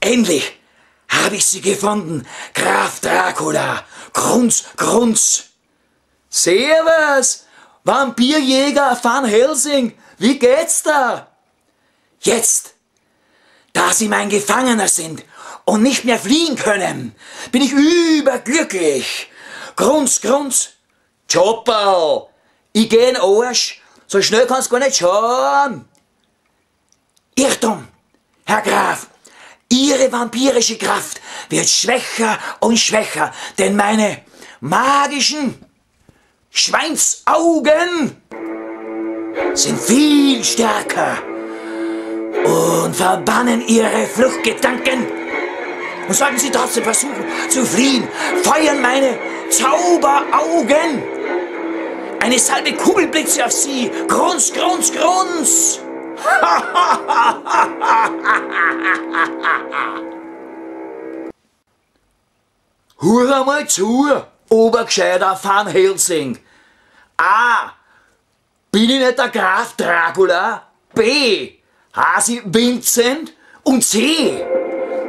Endlich habe ich sie gefunden. Graf Dracula. Grunz, Grunz. Servus, Vampirjäger Van Helsing. Wie geht's da? Jetzt, da Sie mein Gefangener sind und nicht mehr fliehen können, bin ich überglücklich. Grunz, Grunz. Chopperl, ich geh in den Arsch, so schnell kannst du gar nicht schauen. Irrtum, Herr Graf, Ihre vampirische Kraft wird schwächer und schwächer, denn meine magischen Schweinsaugen sind viel stärker und verbannen Ihre Fluchtgedanken. Und sollten Sie trotzdem versuchen zu fliehen, feuern meine Zauberaugen eine Salve Kugelblitze auf Sie. Grunz, Grunz, Grunz. Hör mal zu, Obergescheiter Van Helsing. A. Bin ich nicht der Graf Dracula? B. Hasi Vincent? Und C.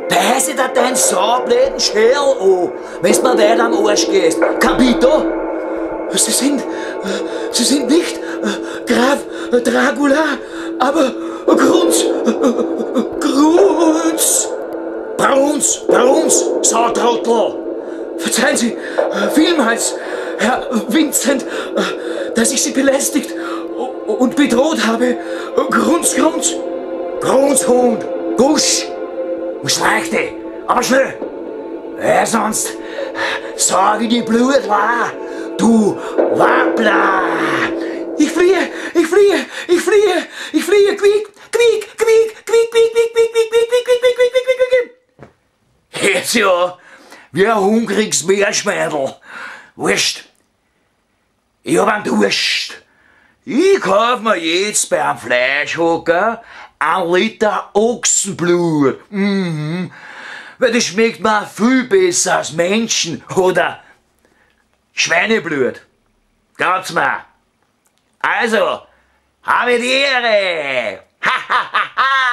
Beiß ich dir deinen saublöden Schädel an, wenn's mir weiter am Arsch gehst. Capito? Sie sind nicht Graf Dracula, aber Grunz, Grunz, Brunz, Brunz, Sautrottel. Verzeihen Sie vielmals, Herr Vincent, dass ich Sie belästigt und bedroht habe. Grunz, Grunz, Grunzhund, Gusch. Und streich dich, aber schnell. Ja, sonst sag ich die Blut wahr, du Wappler. Ich fliehe, ich fliehe, ich fliehe, ich fliehe, quiek, quiek, quiek, quiek, quiek, quiek, quiek, quiek, quiek, quiek, quiek, quiek, quiek, quiek, quiek. Jetzt ja, wie ein hungriges Meerschweinl. Wurscht, ich hab einen Durst. Ich kauf mir jetzt beim Fleischhacker 1 Liter Ochsenblut. Mhm. Weil das schmeckt mir viel besser als Menschen oder Schweineblut. Glaubt's mir. Also, habe die Ehre. Ha, ha, ha, ha.